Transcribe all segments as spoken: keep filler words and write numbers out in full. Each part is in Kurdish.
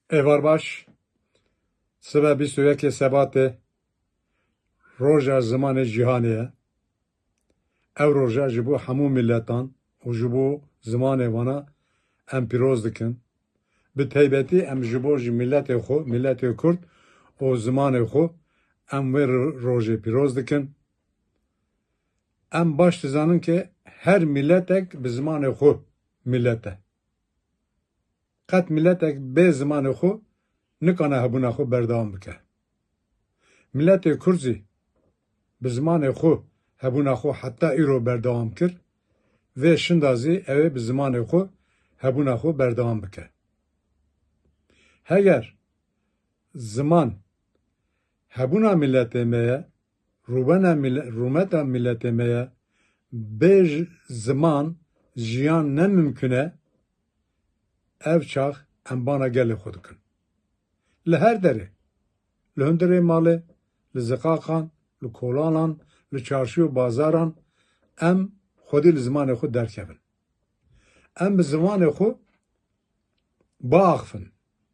Êvar baş, sibe bîst û yekê Sebatê, roja zimanê cîhanê ye. Ew roja ji bo hemû miletan û ji bo zimanê wana em pîroz dikin. Bi taybetî em ji bo ji miletê xwe, miletê Kurd û zimanê xwe em wê ro-, rojê pîroz dikin. Em baş dizanin ke her miletek bi zimanê xwe milet e. Qet miletek bê zimanê xwe nikane hebûna xwe berdewam bike. Miletê Kurd zî bi zimanê xwe hebûna xwe heta îro berdewam kir, vê şinda zî ew ê bi zimanê xwe hebûna xwe berdewam bike. Heger ziman hebûna miletê me ye, rûbena mile-, rûmeta miletê me ye, bê j-, ziman jiyan ne mimkun e, ev çax em bana gelê xwe dikin. Li her derê, li hundirê malê, li ziqaqan, li kolanan, li çarşî û bazaran em xwedî li zimanê xwe derkevin. Em bi zimanê xwe biaxifin,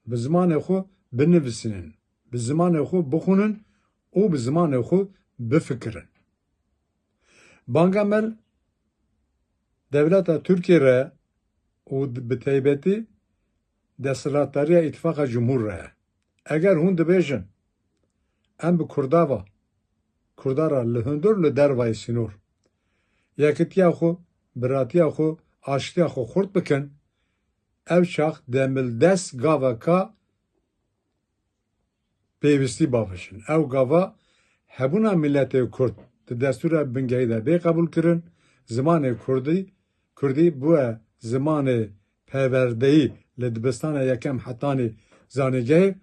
bi zimanê xwe binivîsînin, bi zimanê xwe bixwînin û bi zimanê xwe bifikirin. Banga me li dewleta Tirkiyê re û bi taybetî desthilatdariya Îtifaqa Cumhur re ye. Eger hûn dibêjin, em bi Kurda ve, Kurda re li hundir li dervayê sînor, yekitiya xwe, biratiya xwe, aştiya xwe xurt bikin, ew çax demildest gaveka pêwîstî bavêjin. Ew gava hebûna miletê Kurd di destûra bingehî de bê qebûlkirin, zimanê Kurdî, Kurdî bûye zimanê perwerdeyî li dibistana yekem hetanî zanîngehê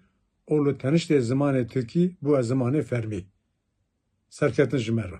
û li teniştê zimanê Tirkî bûye zimanê fermî. Serketin ji me re.